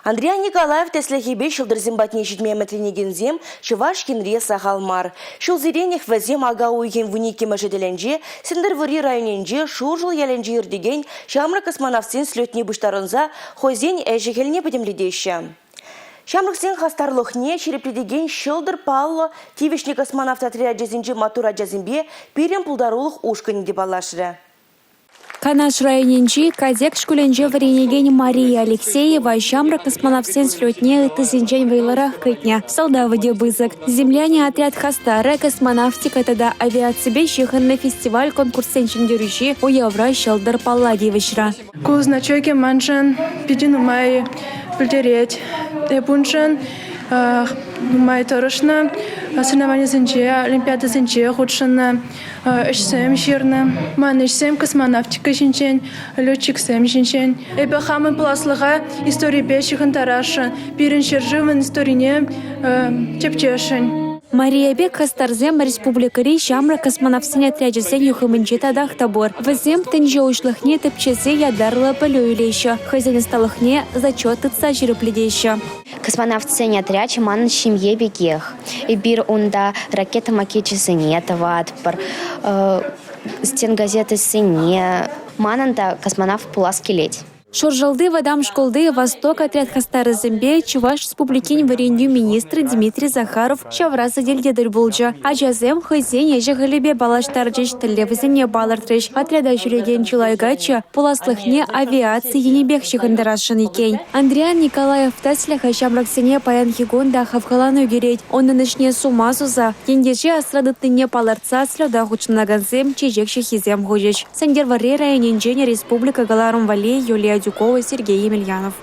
Андриян Николаев тӗслӗхӗпе ҫӑлтӑрсем патне ҫитме ӗмӗтленекенсем Чӑваш Енре сахал мар. Ҫулсеренех вӗсем ака уйӑхӗн вуниккӗмӗшӗ тӗлӗнче Сӗнтӗрвӑрри районӗнче Шуршӑл ялӗнче иртекен ҫамрӑк космонавтсен слетне пуҫтарӑнса хӑйсен ӗҫӗ-хӗлне пӗтӗмлетеҫҫӗ. Ҫамрӑксен хастарлӑхне ҫирӗплетекен ҫӑлтӑр паллӑ тивӗҫнӗ космонавт отрячӗсенчи маттур ачасемпе пирӗн пултарулӑх ушкӑнӗ те паллашрӗ. Канаш районӗнчи Катек шкулӗнче вӗренекен Мария Алексеева ҫамрӑк космонавтсен слетне ыттисенчен вӑйлӑрах кӗтнӗ. Сӑлтавӗ те пысӑк. «Земляне» отряд хастарӗ космонавтика тата авиаципе ҫыхӑннӑ фестиваль-конкурссен ҫӗнтерӳҫи уявра ҫӑлтӑр палла тивӗҫрӗ. Ку значокӗ маншӑн питӗ нумай пӗлтерет. Эп уншӑн нумай тӑрӑшнӑ, соревнованисенче, олимпиадӑсенче хутшӑннӑ. Ӗҫсем ҫырнӑ. Ман ӗҫсем космонавтика ҫинчен, летчиксем ҫинчен. Эпӗ хамӑн пуласлӑха историпе ҫыхӑнтарасшӑн, пирӗн ҫӗршывӑн историне тӗпчесшӗн. Мария пек хастарсем республикӑри ҫамрӑк космонавтсен отрячӗсен юхӑмӗнче татах та пур. Вӗсем тӗнче уҫлӑхне тӗпчесе ятарлӑ пӗлӳ илеҫҫӗ, хӑйсен ӑсталӑхне зачет тытса ҫирӗплетеҫҫӗ. Космонавтсен отрячӗ манӑн ҫемье пекех. Эпир унта ракета макечӗсене тӑватпӑр, стенгазетӑсене. Манӑн та космонавт пулас килет. Шуршӑлти вӑтам шкулти «Восток» отряд хастарӗсемпе Чӑваш Республикин вӗрентӳ министрӗ Дмитрий Захаров ҫавра сӗтелте тӗл пулчӗ. Ачасем хӑйсен ӗҫӗ-хӗлӗпе паллаштарчӗҫ, тӗллевӗсене палӑртрӗҫ. Отряда ҫӳрекен чылай каччӑ пуласлӑхне авиаци енӗпех ҫыхӑнтарасшӑн иккен. Андриян Николаев тӗслӗхӗ ҫамрӑксене паянхи кун та хавхалану кӳрет. Унӑн ӗҫне сума суса, ентеше асра тытнине палӑртса слета хутшӑнакансем чечек ҫыххисем хучӗҫ. Сӗнтӗрвӑрри районӗнчен республика кӑларӑм валли Юлия Адюкова, Сергей Емельянов.